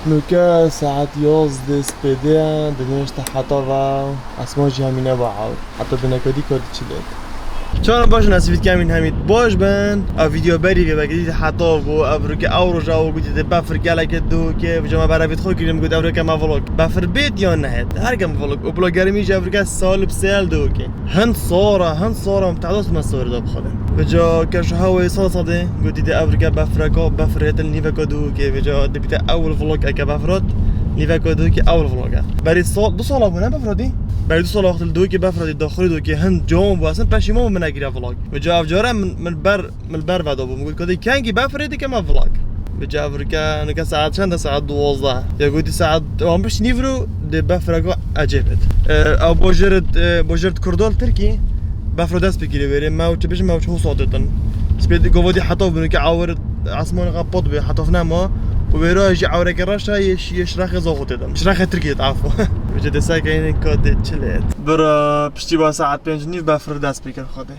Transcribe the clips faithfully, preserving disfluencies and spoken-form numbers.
Nuke saet yazdeh spêdê ye, dinyê ji te heta ve esman jî hemî neba ewr. Heta binekadî ka diçilêt. Çawan baş in, ez hêvî dikim hemî baş bin. Ev vîdeo berî vê belkî dît heta bû. Ev rûke ew roja û gotî dê befir gelekê dûkê. Vêca me berevî xwe kirin, got ev rûke me vlog. Befir bêt ya nehêt. Her ke me vlog. Û bila germî jî ev rûke salib sêl dûkê. Hin sora, hin sora em tehdot me sor da bixwedin. Vêca keş hewayê sal sadê, gotî dê ev rûke befreka, befir hêtin nîveka dûkê. Vêca dê bîte ewil vlog eke befrat, nîveka dûkê ewil vlog e. Berî sal, du sala bû ne befratî? Berî du sala wextê li dûkê befratî, daxurî dûkê hin cam bû, esin peşîman bû min nekiriya vlog. Vêca ev care min, min ber, min ber veda bû. Min got, "Kadê kengî befirê dike me vlog." Vêca ev rûke, nuke saet çend e? Saet duwazdeh. Ya gotî saet, wan pişt nîvro dê befireka ecêb bêt. E, ew bojêr, e, bojêr Kurdo li Tirkî befro dest pê kirî wêrê. Me ew çi bijim, me ew çi hosa dêtin. Spê gova dî heta bû, nuke awir esmanê xwe pot bê, heta nema. Û wêra jî awireke reş e, yê şi-, yê şirexê zoxo têtin. Şirexê Tirkî dêt, afo. Vêca dê seke yînê ka dê çilêt. Bira piştî ba saet pênc nîv befir dest pê kir xwedê.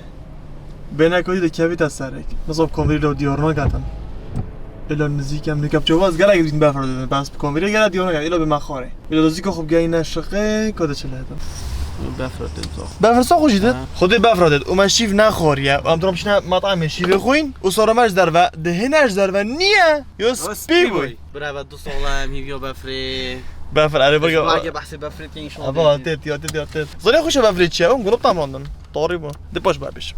Bêne ku dî dikevîte serek. Mesela komrî lo diyar naketin. Êlo nizîk em nûke bi çawa ez gelek dîtin befir didin. Bes bi komrî gelek diyar naketin. Êlo bi me xwarê. Êlo dozîka xwe bigeyîne şiqê, ka de çile hetin. Befir didin sax. Befir sax jî dit. Ha. Xwedê befir dit. Û me şîv nexwariye. Em diram şine metamê şîvê xwîn. Û sora me ji derve. Dihêne ji derve niye. Yo spî bûy. Bira ve du sala em hîviya befrê. Befir, erê, bak. Belki behsê befrê tê inşallah. Aba, têt, ya têt, ya têt. Zanî xweşe befrê çi ye? Em gulop tam randin. Tarî bû. Di paş bibêjim.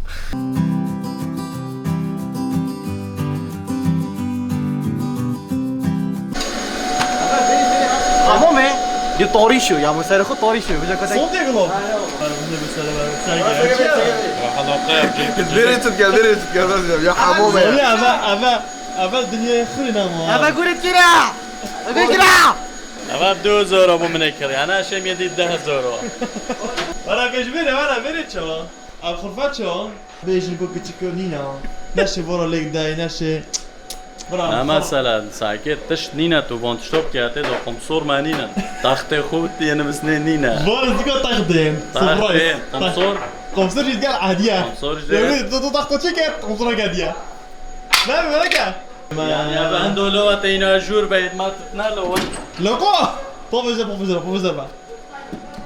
Hamam e. Di tarî şo, ya, bu serê xwe tarî şo. Vêca kate. Son tê gulop. Ha, ya. Bêrê tut gel, bêrê tut gel, ya, hamam e. Zanî eve, eve, eve dinyayê xirî ne ma. Eve guret kira. Eve kira. Eve du hezar bû min kir. Yani eşem yedi deh hezar. Wara bêj bêrê, wara bêrê çawa? Ev xurfa çi o? Bêjin ku kiçik nîne. Neşê vora lêk dey, neşê. Bira, ne mesela, sakê tişt nîne tu van tişto bike, tê de qomsor me nîne. Taxtê xwe yê nivîsnê nîne. Van zika taxtên. Taxtên, qomsor. Qomsor jî gel adiye. Qomsor jî. Yewê tu, tu taxto çi ket? Qomsor hediye. Ne, ne ke? Yani ya ben dolo ve teyna jur beyt ma tutna lo. Loko! Profesör, profesör, profesör be.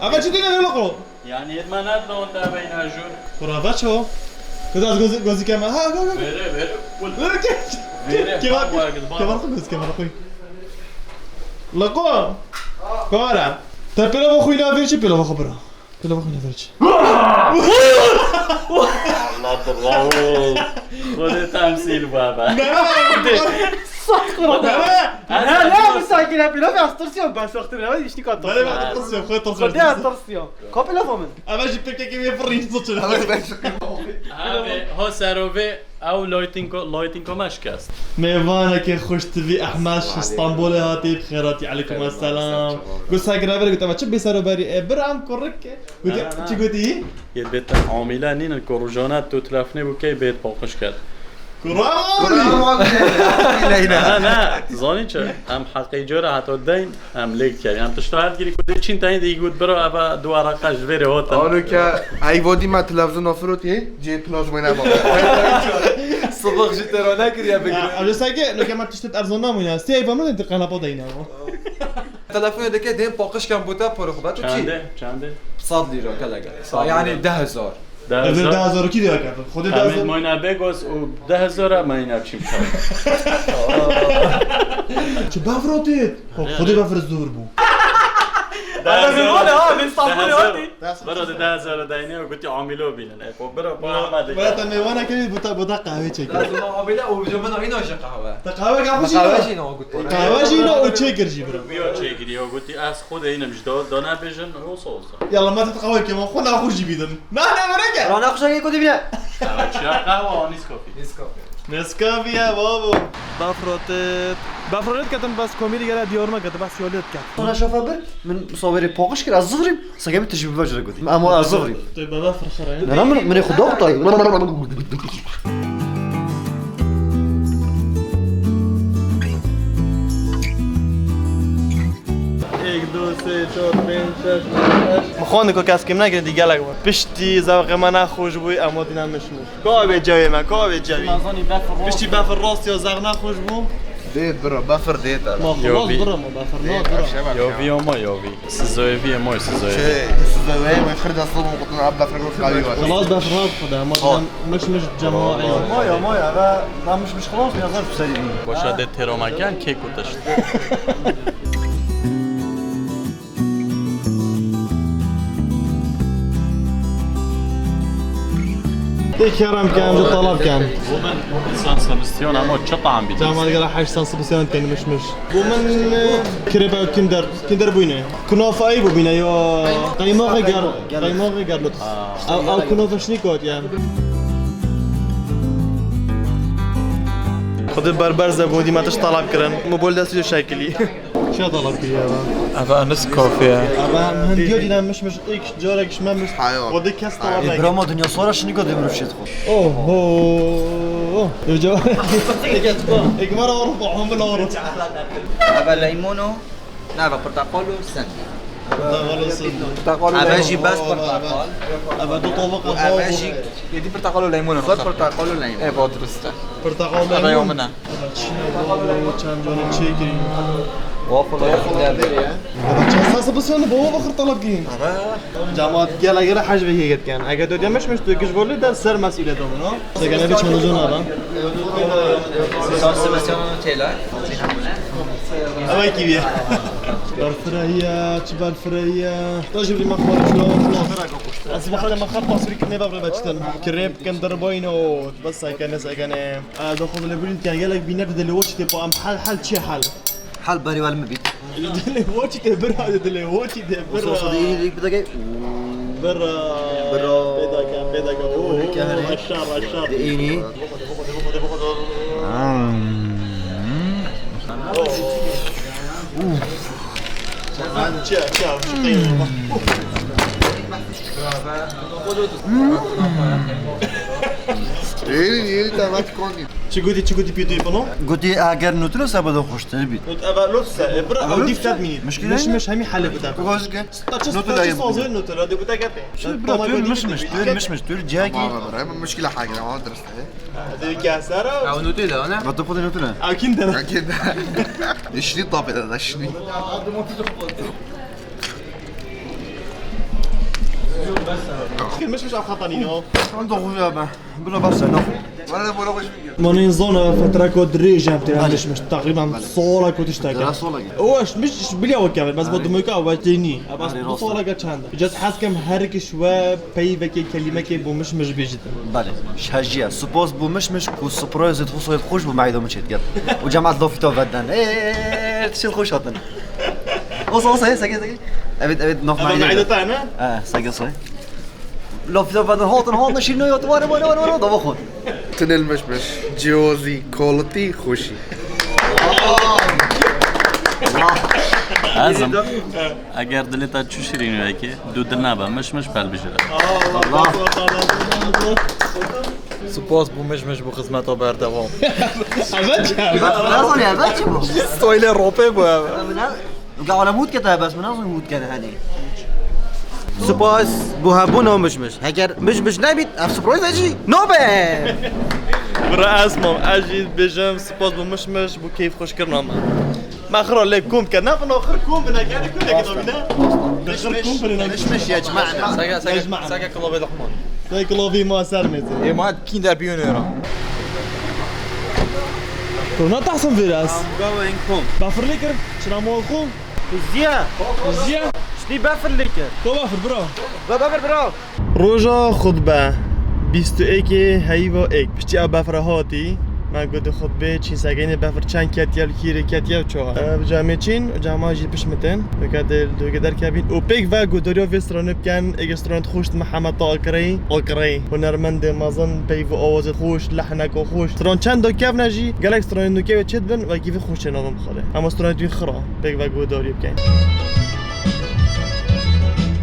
Ama çi dine loko? Yani yetmez ne dağın da beyna jur. Kura baço. Kudaz gözü, gözü kema. Ha, go, go. Vere, vere. Vere, ke. Vere, kema, bak, bak, bak. Kema, göz, kema, koy. Lako. Kara. Te pelo bu kuyuna ver çi pelo bu bura. Pelo bu kuyuna ver çi. Allah Allah. Xwedê temsîl baba. Ne? Sat kura. Ne? Ne, ne, bu sakin hep laf astırsın. Ben soktum ya, işte kat. Bale ben tırsıyorum, koy tırsıyorum. Koy tırsıyorum. Kapı lafı mı? Ama jî pekekê wê firîn soçin. Ama ben şaka. Abi, ho serove, ew lightingo, lightingo me şikest. Mêvanekê xweş tivî Ehmed ji Stenbolê hatî, bi xêr hatî, aleykum esselam. Got saygı ver, got ama çi bê seroberî, e, bir am kurrik. Got çi gotî? Yê bêt amîle nînin ku rojane tu telefnê bû key bêt paqij ket. Kur'an! Kur'an! Ne, ne, tu zanî çi? Em heqê cara heta deyn, em lê dikerî. Em tişta her girî ku dê çîn teyî dî got bira eva du araqa ji vê rê hotin. Alo ke, ey vodî me televizyon ofirotî, cê plaj wê nema. Sibix jî te ra nekiriye bigire. Ya, ev seke, lo ke me tiştet erzon namûne. Sê ey vamne de qelapa deyne. Telefonê dike dêm paqij kem bû te poro xwe. Tu çi? Çende, çende? Sed lîra kelege. Sed lîra. Yani deh hezar. Deh hezar. Deh hezar kî diya kerdin? Xwedê deh hezar. Em mayna Begos û deh hezar a mayna çîm çaw. Çi bevra têt? Xwedê bevra zor bû. Deh hezar. Deh hezar. Bira de deh hezar dayne û gotî amîlo bînin. E, xwe bira, bira Ehmedê. Bira te mêvana kirî, bû te, bû te qehwê çêkir. Lazim amîle û ji min îna ji qehwe. Te qehwe ka xwe jî. Qehwe jî îna got. Qehwe jî îna û çêkir jî bira. Biyo çêkirî, û gotî ez xwe de înim ji da, da nebêjin, û soz. Yalla me te qehwe kema, xwe na xwe jî bîdin. Na, na, were ke. Rana xwe jî kotî bîne. Qehwe çiya qehwe, Nescafe. Nescafe. Nescafe ye, babo. Bafrotet. Bafrotet ketin bas komîrî gere diyar me ketin bas yolet ket. Sana şafa bir, min saverê paqij kir, ez zixrîm. Seke min tijî bibe jire gotî. Ama ez zixrîm. Tu baba firxire. Ne, ne, min, min ê xwe da qutayî. Êk, du, sê, çar, pênc, şeş, heft, heşt. Min xwendin ku kes kêm nekirî dî gelek bû. Piştî zevqê me nexweş bû, em hatîne mişmiş. Ka bê cewê me, ka bê cewî. Piştî befir rast ya zevq nexweş bû. Dê bira, befir dê te. Ma xelas bira, ma befir na bira. Yo vî ama yo vî. Sizoyê vî emo sizoyê vî. Şey, sizoyê emo xirda sabun qutun ab befir xavi var. Xelas befir hat xwede, ma diyan miş miş cema. Maya, maya, ve ben miş miş xelas ya zar serî. Boşa de têro meken kê kutiş. Tê kerem ken, ji talab ken. San Sebastian ama çi tam bî? Cama digera heşt San Sebastian ken miş miş. Bu min, e, kirêpa Kinder, Kinder bûyne. Kunafa ey bû bîne ya. Qeymaxê ger, qeymaxê ger lotus. Ew, ew kunafa şinî kot ya. Xwedê berber ze bû, dîme tiş talab kirin. Mobol destî şekilî. Çiya talab kiriye be? Eve Nescafe ye. Eve hindiyo dîne miş miş, ilk carek şime miş. Hayo. Xwedê kes talab nekir. Brama dinya sora şinî kot emru şêt xwe. Oho. Eke mara Avrupa, hamil Avrupa. Eve leymono. Na, eve portaqalo sen. Portaqalo sen. Eve jî bes portaqal. Eve du tabak. Eve jî yedi portaqalo leymono. Sor portaqalo leymono. E, va durust e. Portaqalo leymono. Eve yo min e. Eve çi ne, baba, çend canê çêkirî. Waffle, waffle. Eve çend sas bisiyan baba xir talab giyin. Eve. Cemaat gele gele hej ve yeket ken. Eger tu demiş miş tu giş volî der ser mesûliyet o bunu. Sekene bir çend can ara. Sas bisiyan tela. Eve kiviye. Berfireye, çi berfireye. Ta jibri ma xwar şlo. Ez wexta me xwe taswîr kirinê ve bire veçtin. Kirêp kin derbayno. Bes sekene, sekene. Ez xwe li birîn ken gelek bîner de dilê we çi tê pa em hel, hel çi hel? Hel berî wel mi bît. Dilê we çi tê bira, dilê we çi tê bira? Sosa de iyî dik bir dakika. Bira. Bira. Pêdake, pêdake. Oo, aşağı, aşağı. De iyî. Çiya, çiya, şu qeyri. Yeni, yeni damat kondî. Çi gotî, çi gotî pî tu pano? Gotî eger nutro se bado xweştir bît. Nut eva lot se, e, bira, ew dîf tet mînî. Muşkîl miş, miş hemî hale bide. Goz ke. Nutro da yem. Sazı nutro, de bu da gete. Çi bira, tu miş miş, tu miş miş, tu ciyaki. Tamam, bira, hemen muşkîla hagir, ama durust e. Dê ke sera. Ew nutê de, ne? Ma tu xwedê nutro. Ew kîn de. Ew kîn de. Dişli tapê de, dişli. Kir miş miş axatanî no. Tam da xwe ya be. Bila bas sen, no. Bana da böyle hoş bir gün. Manî zona fetreko dirêj em tê miş miş. Teqrîben sola ku tiştek. Sola. O miş miş bilya wek kevin. Bes bo dumuka we tê nî. Bes bu sola ke çend. Cez hez kem her kiş we peyvekê kelîmekê bo miş miş bêjit. Belê. Şejiye. Spas bo miş miş ku surprise xwe soyet xweş bo meyda min çêt gel. O cemaat lafita veden. Eee, tişt xweş hatin. Olsa, olsa, seke, seke. Evet, evet, naf meyda. Meyda ta ne? Ha, seke, seke. Lafita veden hatin, hatin, şîrîn ya, ware, ware, ware, ware, dava xwe. Tunel miş miş, cihazî, quality, xweşî. Ezim. Eger dilê te çû şirîn weke, dû dil nebe, miş miş pel bijire. Spas bo miş miş bo xizmeta berdewam. Evet. Nazan ya, evet çi bu? Stoyle rope bu abi. Ga wala mût kete bes, min nazan mût kete hadi. Spas bo hebûna miş miş. Heger miş miş nebît, ev surprise jî nabe. Bira ez mam, ez jî dibêjim spas bo miş miş, bo keyf xweş kirina me. Me xira lê kom ke, ne vina xir kom bine, gelê kulekê de bîne. Xir kom bine. Miş miş yecma'na. Seke, seke, seke kilavê Luqman. Seke kilavê ma ser mêze. Ê ma kîn der biyonê ra. Rona tahsin vêras. Am gawa in kom. Bafir lê kir, çina mal xo. Ziya. Ziya. Ştî bafir lê kir. To bafir bira. Ba bafir bira. Roja xutbe, bîst û êkê heyva êk. Piştî ew befra hatî, me got di xutbê çîn segeynê befir çend ketiye li kîrê ketiye û çawa. Ev camê çîn û cama jî pişt min tên. Weke dê li dogê derkevîn û pêk ve guhdariya vê stranê bikin, êkê stranê xweş Mihemed Akirey, Akirey. Hunermendê mezin, peyv û awazê xweş, lehneke xweş. Stran çend da kevne jî, gelek stranên nûke wê çêt bin, wekî vê xweş çê nabin bi Xwedê. Hema stranê dûn xira, pêk ve guhdariyê bikin.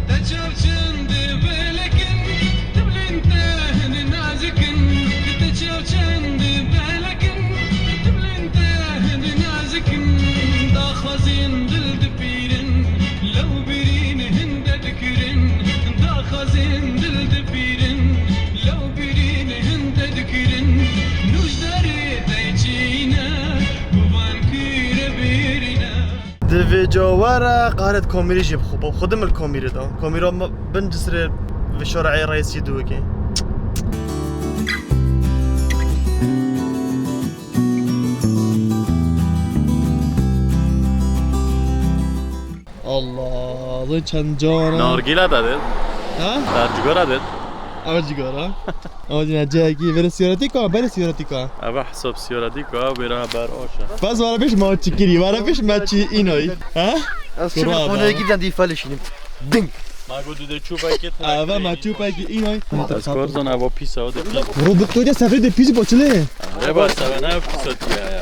Te çav çend belek in, tu bilên te hin nazik in. Te çav çend belek in, tu bilên te hin nazik in. Daxwazên dil dipîrin, lew birîn hin te dikirin. Daxwazên dil dipîrin, lew birîn hin te dikirin. Nûjdarê te çîne, bivan Cawara qaret komîrî jî bixwe, xwe dim il komîrî da. Komîra ma-, bin cisrê vişara ê reisî duwekê. Allah, zin çend cana. Nargile de dê. Ha? Dar cigara dê. Ev cigara. Ama yine cehekî, vere siyaretî ka, bere siyaretî ka. Eve hesab siyaretî ka, vere ber aşa. Bas vara pêş ma çi kirî, vara pêş ma çi înoy. Ha? Ez çi Kura bir konuya ba. Giden diye felişinim. Ding. Ma go dude çûpekê. Eve ma çûpekê înoy. Ez kor zan eva pîs, eva de pîs. Robot to de sefrê de pîs boçile. Eva seve ne pîs ya.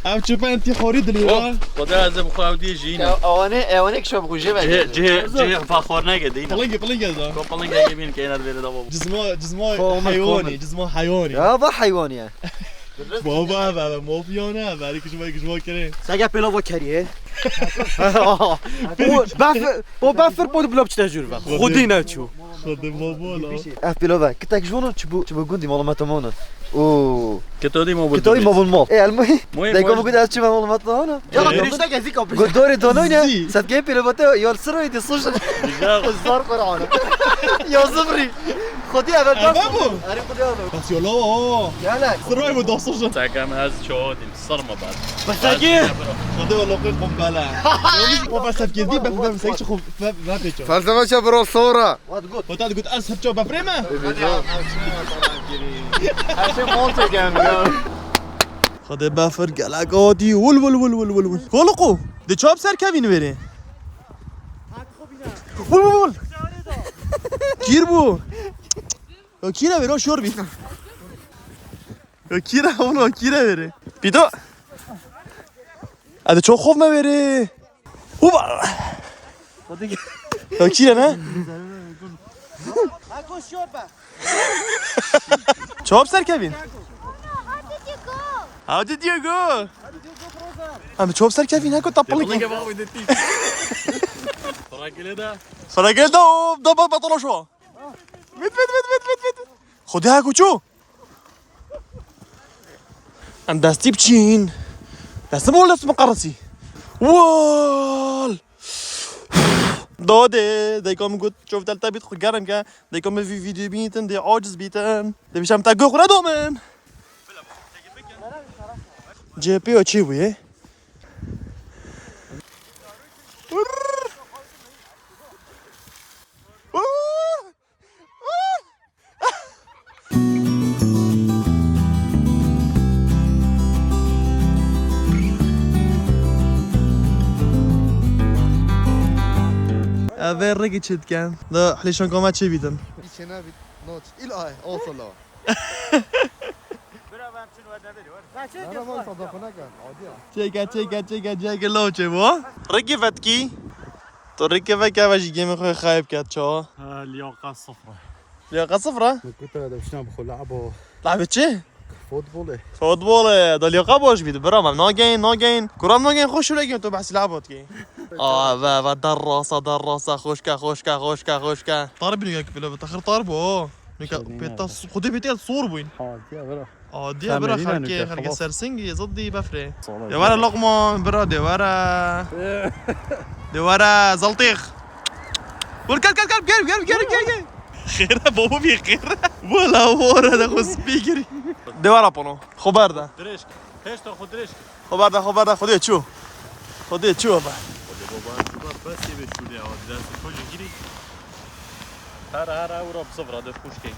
Ev çûpen tî xorî dilê ra. Xweda ez bi xwe ew dî jî ne. Ewane, ewane kişa bi xwe jê ve. Cihê, cihê, cihê xwe xor neke dî ne. Pilinge, pilinge da. Ko pilinge ye bin ke êner vêre da baba. Cizma, cizma Ko, Omer, ko, heywanî, Omer. Cizma heywanî. Ya va heywanî ye. Baba, baba, mafya ne, bari kişma, kişma kere. Sege pêla va keriye. O bef, o befir pod bila biçte jûr ve. Xwedî neçû. Xwedî baba la. Ev pêla ve. Kitek jûno çi bu, çi bu gundî malumata mona. Oo. Kitabî ma bul. Kitabî ma bul mal. E, elmi. Muhîm Dayka bu. Bu kadar çi malumata hana. Ya, Ee? Girişte gezî kapı. Godorê danoyne. Zî. Sefkeyê pêla vate, ya sirayê de suç. Güzel. Zor Kur'an. Ya zıbrî. Xwedî evel Eve bak. Bu. Erê xwedî evel. Bas yola o. Gel. Sirayê bu da suç. Sekem ez çoğu dim. Sırma bas. Bas ki. Xwedî o lokê kumbele. O bas sefkeyê dî, bak, bak, sefkeyê çi xo-, ve, ve pêço. Felsefe çe bro sonra. What good? Hota digot ez hepço befrê me? Her şey monte geldi ya. Xwedê befir gelek hatî. Wul, wul, wul, wul, wul, wul. Holiqo, de çap ser kevîn verê. Wul, wul, wul. Kîr bû. Ya kîre verê, o şor bî. Ya kîre, oğlum, kîre verê. Pîto. Hadi çok xov me verê. Huba. Ya kîre ne? Çap ser kevîn. How did you go? Em çap ser kevîn, heko tapılın. Fragile da. Fragile da, o da ba batala şu. Mit, mit, mit, mit, mit, mit. Xwedê heko çû. Em destî biçîn. Dest bol dest miqerisî. Wal. Dodê, dayka min got, çoftel te bît xwe germ ke. Dayka min vî vîdyoyê bîtin, dê aciz bîtin. Dê bişem te guh xwe nedomin. C P O çi bûye? Ev ê rêkê çê dikin. Da hilêşan koma çê bîtin. Çê nebît. Not. İl ay. Olsun la. Çêke, çêke, çêke, çêke, lo çê bu. Rêkê vetkî. Tu rêkê veke ve jî gemê xwe xayib ket çawa? Ha, liyaqa sıfır. Liyaqa sıfır ha? Min kuta da şuna bi xwe labo. Labe çi? Futbol e. Futbol e. Da liyaqa baş bî. Bira me nageyn, nageyn. Kuram nageyn xwe şûre giyin, tu behsî labo dikey. Aa, ve, ve, derrasa, derrasa, xoşke, xoşke, xoşke, xoşke. Tar bî nûke pêla, bi texir tar bû. Nûke pêta, xwedê pêtê sor bûyn. Aa, diye bira. Aa, diye bira, xelkê, xelkê sersingî, zidî befrê. De were Loqman, bira, de were. De were, zaltîx. Dur, gel, gel, gel, gel, gel, gel, gel, gel. Xêre, babo bî xêre. Wala, wore de xwe spî kirî. De were pano. Xwe berde. Dirêj. Pêş de xwe dirêj. Xwe berde, xwe berde, xwe dê çû. Xwe dê çû be. Xwedê baba, baba, bes yê vê şûlê ya, dest xwe jî girî. Her, her, her, ura bi sifra, dev xuşkê.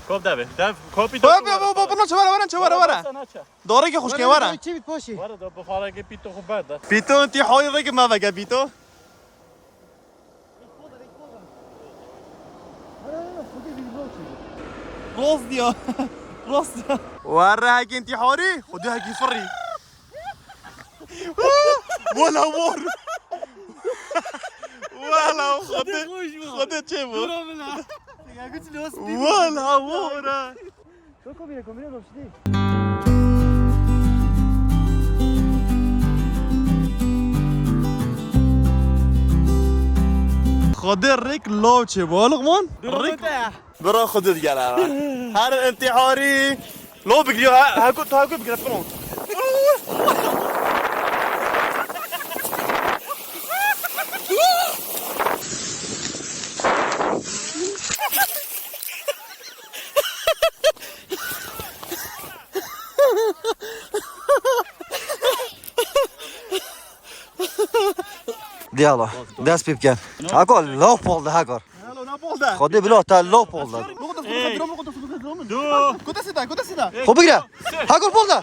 Kop devê, dev, kopî de. Hop, hop, hop, hop, naçe, were, were, naçe, were, were. Naçe, naçe. Dore ki xuşkê, were. Çi bit poşî? Were de, bi xarekê pîto xwe berde. Pîto, tî hayî rêkê me veke, pîto. Rast diya. Rast diya. Were hekî intîharî, xwedî hekî firî. Wala wor. Wala xwedî, xwedî çê bû. Wala wor. Çok komik, komik olmuş değil. Xwedê rêk law çê bû, Luqman. Rêk. Bira xwe digere. Her intîharî. Law bigiriyor, ha, ha, tu ha, bigire, tamam. Wala, wala, wala. Diyalo. Dest pê bikin. Hako, law pol de, Hako. Xwedê bila te law pol de. Xwe bigre. Hako, pol de.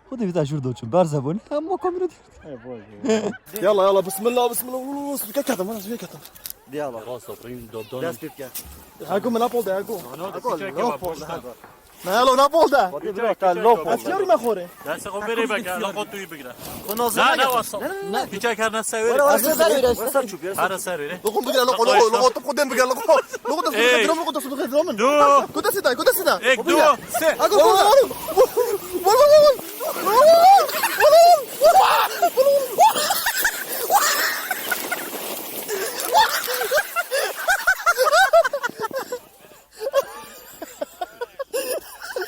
Xwedê bîta jûr doçûn. Berze bûn. Hemû kamera Yalla, yalla, bismillah, bismillah. Uu, suke ketim, bana suke ketim. Diyalo. Dest pê bikin. Hako, min apol de, Hako. Hako, law pol de, Hako. Ne, yalla, ne apol de? Xwedê bila te law pol de. Ez yarî me xorê. Destê xwe bêrê bike, loqo tu yî bigre. Na, na, wasa. Hiç eker ne sever. Were, were, ser were. Were, ser çûp, were, ser çûp. Hara ser were. Loqo bigre, loqo, loqo, loqo, tu xwe dên bigre, loqo. Loqo, tu xwe dên, loqo, tu xwe dên. Du. Ku destê te, ku destê te? Ek, du, se. Hako, vur, vur, vur. Vur, vur, vur, vur.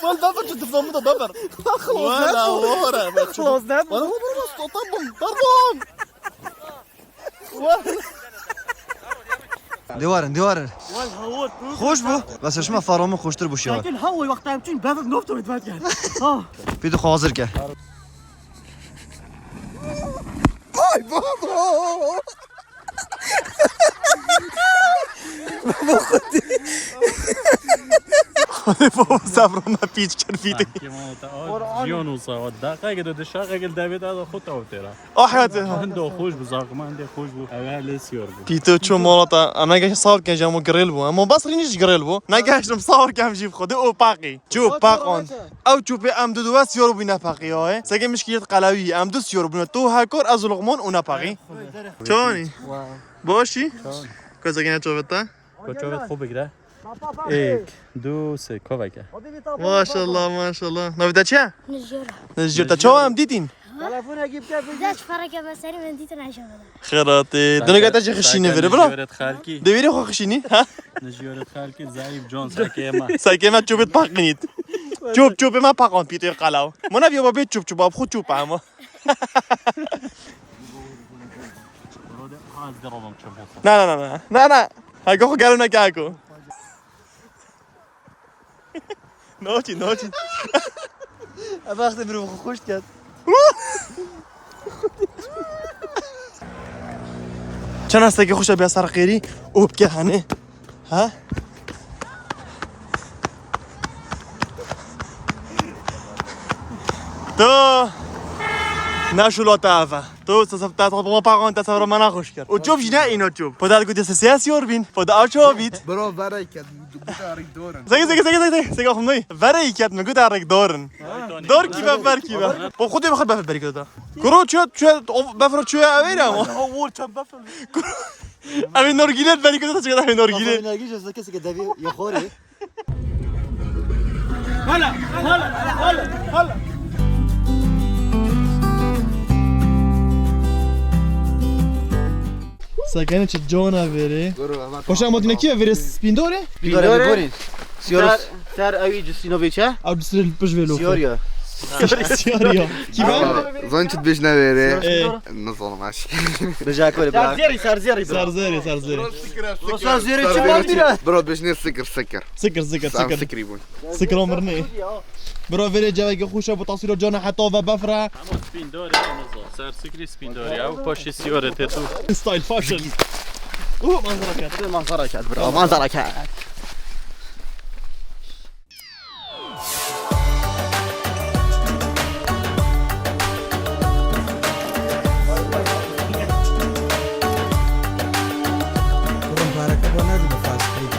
Wal, daber, tu difla min de daber. Wala, wala, wala. Xlos, daber. Wala, wala, wala, tamam, tamam. Dê warin, dê warin. Wal, hawar, tu. Xweş bû. Bes şima fara min xweştir bû şiya. Lakin ha, o wexta em çûn, bevek nofto wê dibet gel. Ha. Pê tu xwe hazir ke. Ay baba. Xwedê baba, sefra me pîç kir vîdî. Jiyan olsa, dakika gidi, dışarı gel, David, hadi xut avtera. Ah, hadi. Hendo xweş bû, zaqman de xweş bû. Eve lê siyor bû. Pîto çû mala te, em ê sawir kin, ji hemû girêl bû. Hemû bes rînî jî girêl bû. Negehiştim sawir kem jî bi xwe. Dê û paqî. Çû paqan. Ew çûpê em du duwe siyor bûne paqî ya, e. Seke mişkiliyet qelawî, em du siyor bûne. Tu, Hekor, ez û Luqman û ne paqî. Çawanî? Başî? Kozekine çavê te? Ko çavê xwe bigre. Êk, du, sê, koveke. Maşallah, maşallah. Navê te çi ye? Nijiyora. Nijiyora. Te çawa em dîtîn? Telefonekî bike. Dest pareke me serî, me dîtin aşağıda. Xeratê. Dinê te jî xişînî viri, bira. Nijiyora xelkî. Dê viri xwe xişînî, ha? Nijiyora xelkî zayıf can sekê me. Sekê me çûpê paqinît. Çûp, çûpê me paqan pîtê qalaw. Mona viyo babê çûp çûp, bab xwe çûp ama. Na, na, na, na. Na, na. Hako xwe gelo neke, Hako. Naçî, naçî. Ev wextê mirov xwe xweş diket. Çend hestekî xweş e, biya ser qêrî û bike henê. Ha? Tu ne şûlata ev e. Tu sesef te sabama paxan te sabra mana xweş kir. O çop jî ne îno çop. Poda ku te sesiyas yor bin. Poda aw çop bit. Bro, verey ket, min guta rî dorin. Sege, sege, sege, sege, sege xumnay. Verey ket, min guta rî dorin. Dor kî be, ver kî be. Po xudê xwe befe berî kota. Kuro çu, çu, befro çu ya evêra ama. O wor çem befe. Evê norgîlet berî kota, çu evê norgîlet. Norgîl je seke seke devi yoxori. Hala, hala, hala, hala. Sekene çi cona verê. Hoşa modine ki verê spindore? Spindore. Siyoros. Ser, ser evi Justinovic, ha? Ev Justinovic pij velo. Siyor ya. Siyor ya. Kime? Zan çi bêj ne verê. Ee. Nizanim aşk. Bêja kore bira. Serzeri, serzeri bira. Serzeri, serzeri. Serzeri çi var bira? Bro, bêjnê sikir, sikir. Sikir, sikir, sikir. Sikirî bûn. Sikir omir ne. Bro, verê ceveke xweş e, bu tasîro cana heta ve befra. Ama spindor ya, nizo. Ser sikirî spindor ya. Bu paşê siyore tê tu. Style fashion. Uh, manzara ket. Manzara ket, bro. Manzara ket. Kurum pareke bana bir fast food.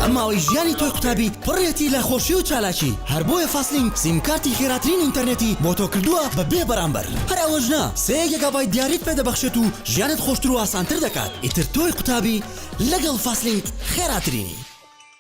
Ema wî jiyanî toy qutabî. Pirriyetî lê xweşî û çalakî. Her boye Fastlink sîmkartî xêratirîn înternetî bo to kirduwa bi bê beramber. Her ew jina sê gigabayt diyarît pê dibexşêt û jiyanêt xweştir û asantir dekat. Îtir toy qutabî legel Fastlink xêratirînî.